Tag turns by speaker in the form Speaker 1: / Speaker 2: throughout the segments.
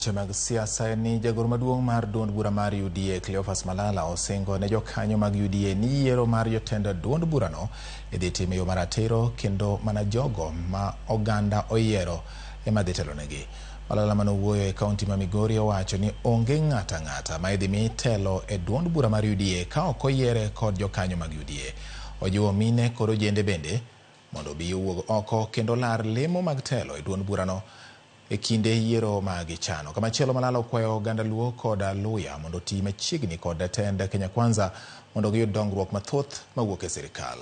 Speaker 1: Weche mag siasa en ni jagoro maduong' mar duond bura mar UDA Cleophas Malala osingo ne jokanyo mag UDA ni yiero mar jotend duond burano idhi tim e yo maratiro kendo mana jogo ma oganda oyiero ema dhi telonegi. Malala manowuoyo e kaunti ma Migori owacho ni onge ng'ato ang'ata ma idhi mi telo e duond bura mar UDA ka ok oyiere kod jokanyo mag UDA. Ojiwo mine kod ojende bende mondo obi owuog oko kendo lar lemo mag telo e duond burano e kinde yiero ma gichano. Kamachielo Malala okwayo oganda Luo kod Luya mondo oti machiegni kod tend Kenya Kwanza mondo giyud dongruok mathoth mawuok e sirikal.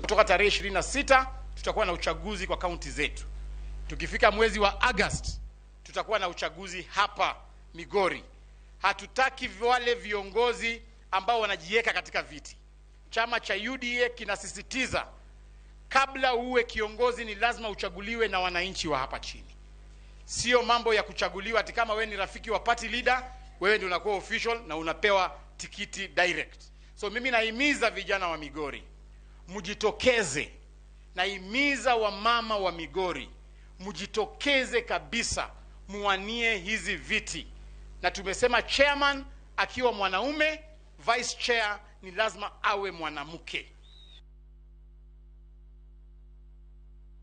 Speaker 2: Kutoka tarehe 26 tutakuwa na uchaguzi kwa kaunti zetu. Tukifika mwezi wa Agosti tutakuwa na uchaguzi hapa Migori. Hatutaki wale viongozi ambao wanajiweka katika viti. Chama cha UDA kinasisitiza kabla uwe kiongozi ni lazima uchaguliwe na wananchi wa hapa chini. Sio mambo ya kuchaguliwa ati kama wewe ni rafiki wa party leader, wewe ndio unakuwa official na unapewa tikiti direct. So mimi nahimiza vijana wa Migori mjitokeze, nahimiza wamama wa Migori mjitokeze kabisa, muwanie hizi viti. Na tumesema chairman akiwa mwanaume, vice chair ni lazima awe mwanamke.